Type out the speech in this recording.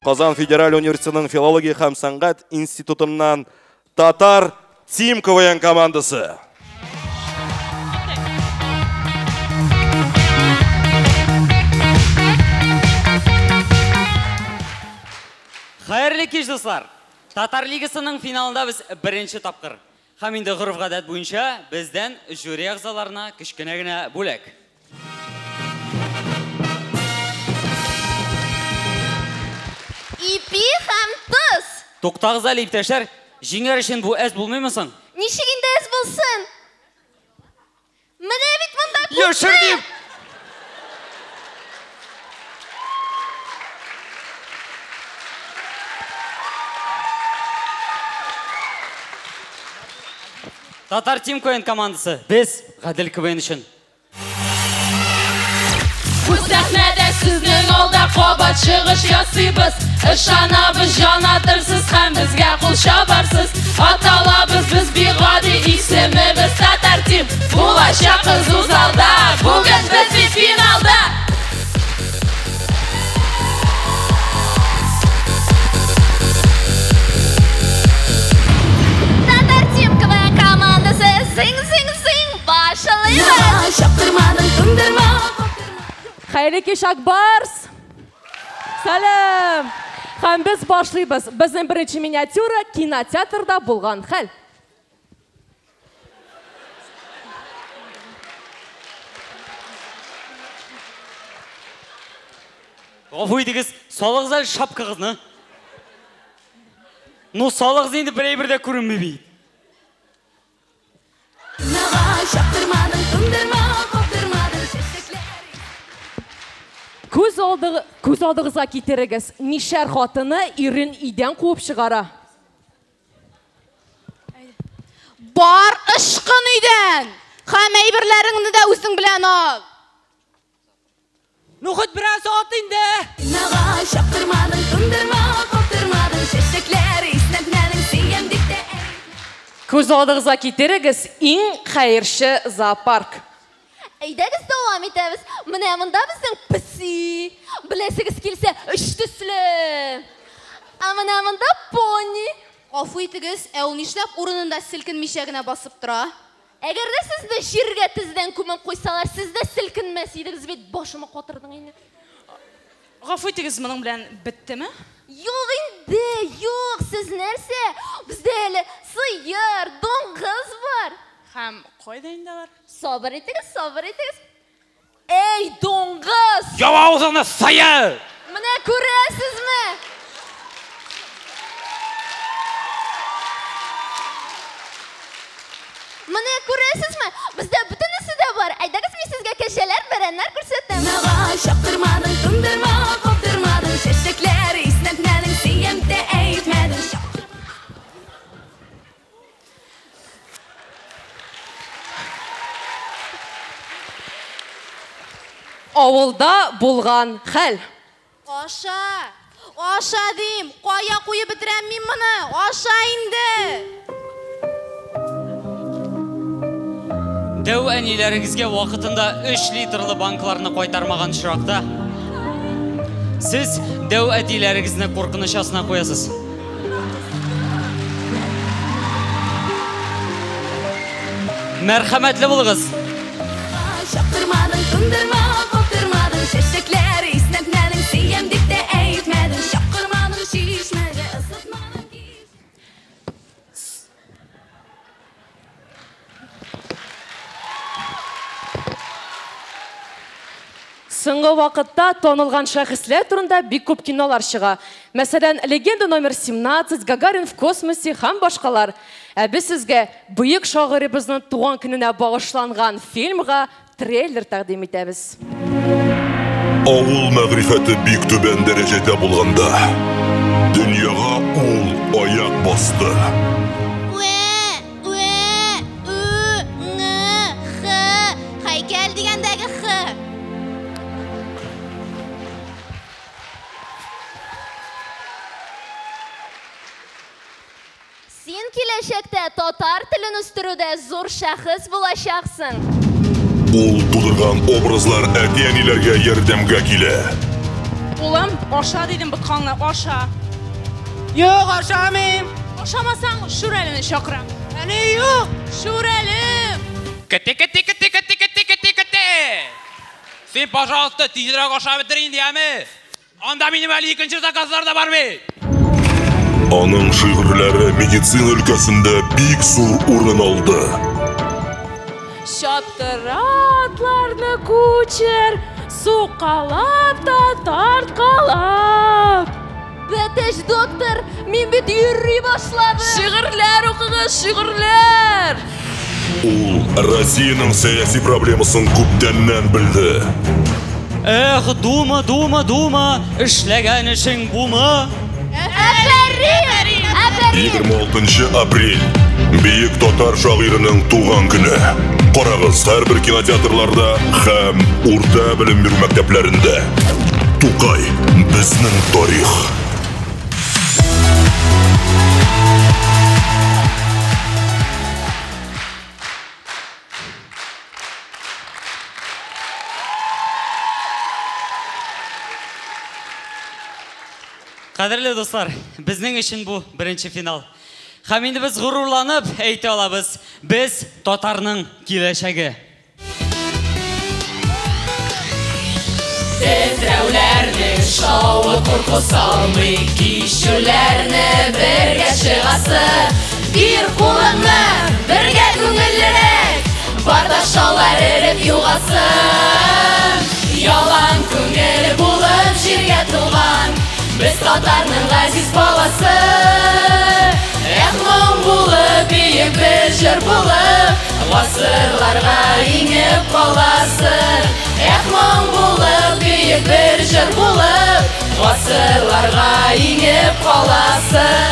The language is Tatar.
Казан федераль университетының филология һәм сәнгать институтыннан Татар Тим КВН командасы. Хәерле кич, дуслар! Татар лигасының финалында без беренче тапкыр. Һәм инде гореф-гадәт буенча бездән жюри әгъзаларына кечкенә генә бүләк. Ипи һәм тоз! Туктагыз әле, иптәшләр, җиңәр өчен бу әз булмыймы соң? Ничек инде әз булсын? Менә бит монда күпме! Яшер дип! Татар Тим КВН командасы, без гадел КВН өчен. Бу сәхнәдә сезнең алда кабат чыгыш ясыйбыз. Ышанабыз, җан атырсыз һәм безгә кул чабарсыз. Аталабыз без бик гади, исемебез Татар Тим. Булачак кызу залда, бүген без бит финалда. Татар Тим КВН командасы зиң-зиң-зиң башлыйбыз. Чаптырмадың, тындырма. Хәерле кич, Ак Барс! Сәлам! Һәм без башлыйбыз. Безнең беренче миниатюра кинотеатрда булган хәл. Гафу итегез, салыгыз әле шапкагызны. Ну, салыгыз инде, бер әйбер дә күренми бит. Чаптырмадың, тындырма, каптырмадың чәчәкләр. Күз алды, күз алдыгызга китерегез. Мишәр хатыны ирен өйдән куып чыгара. Бар ышкын өйдән! Һәм әйберләреңне дә үзең белән ал. Ну, хоть бераз ат инде. Чаптырмадың, тындырма, каптырмадың чәчәкләр. Иснәтмәдең, сөям дип тә. Күз алдыгызга китерегез, иң хәерче зоопарк. Әйдәгез дәвам итәбез. Менә монда безнең песи. Беләсегез килсә, өч төсле. Ә менә монда пони. Гафу итегез, ә ул нишләп урынында селкенмичә генә басып тора? Әгәр дә сезне җиргә тездән күмеп куйсалар, сез дә селкенмәс идегез бит. Башыма катырдың инде. Гафу итегез, моның белән беттеме? Юк инде, юк, сез нәрсә? Бездә әле сыер, дуңгыз бар. Һәм кайда инде алар? Сабыр итегез, сабыр итегез. Эй, дуңгыз! Яп авызыңны, сыер! Менә күрәсезме? Менә күрәсезме? Бездә бөтенесе дә бар. Әйдәгез, мин сезгә кәҗәләр, бәрәннәр күрсәтәм. Чаптырмадың, тындырма, каптырмадың чәчәкләр. Иснәтмәдең, сөям дә әйтмәдең. Авылда булган хәл. Аша! Аша дим! Кая куеп бетерәм мин моны? Аша инде! Дәү әниләрегезгә вакытында 3 литрлы банкларны кайтармаган очракта, сез дәү әтиләрегезне куркыныч астына куясыз. Мәрхәмәтле булыгыз. Чаптырмадың, тындырма, каптырмадың чәчәкләр. Иснәтмәдең, сөям дип тә әйтмәдең. Чакырмадың чишмәгә, ысытмадың кич. Соңгы вакытта танылган шәхесләр турында бик күп кинолар чыга. Мәсәлән, Легенда номер 17, Гагарин в космосе һәм башкалар. Ә без сезгә бөек шагыйребезнең туган көненә багышланган фильмга трейлер тәкъдим итәбез. Авыл мәгърифәте бик түбән дәрәҗәдә булганда, дөньяга ул аяк басты. Ү, ү, ү, ң, х. Һәйкәл дигәндәге х. Син киләчәктә татар телен үстерүдә зур шәхес булачаксың. Ул тудырган образлар әти-әниләргә ярдәмгә килә. Улым, аша дидем боткаңны, аша. Юк, ашамыйм. Ашамасаң, Шүрәлене чакырам. Әни, юк. Шүрәле! Кете, кете, кете, кете, кете, кете, кете. Син, пожалуйста, тизрәк ашап бетер инде, яме. Анда минем әле икенче заказлар да бар бит. Аның шигырьләре медицина өлкәсендә бик зур урын алды. Чаптыра атларны кучер, сукалап та тарткалап. Бәтәч доктор, мин бит йөри башладым. Шигырьләр укыгыз, шигырьләр! Ул Россиянең сәяси проблемасын күптәннән белде. Эх, дума, дума, дума, эшләгән эшең бумы? Афәрин! Афәрин! 26 апрель. Бөек татар шагыйренең туган көне. Карагыз һәрбер кинотеатрларда һәм урта белем бирү мәктәпләрендә. Тукай безнең тарих. Кадерле дуслар, безнең өчен бу беренче финал. Һәм инде без горурланып әйтә алабыз, без татарның киләчәге. Тетрәүләрнең шавы курку салмый, кичүләрне бергә чыгасы. Бир кулыңны, бергә күңеллерәк, бар да шаулар эреп югалсын. Ялан күңел булып җиргә туган, без татарның газиз баласы. Эх, моң булып, бөек бер җыр булып, гасырларга иңеп каласың. Эх, моң булып, бөек бер җыр булып, гасырларга иңеп каласың.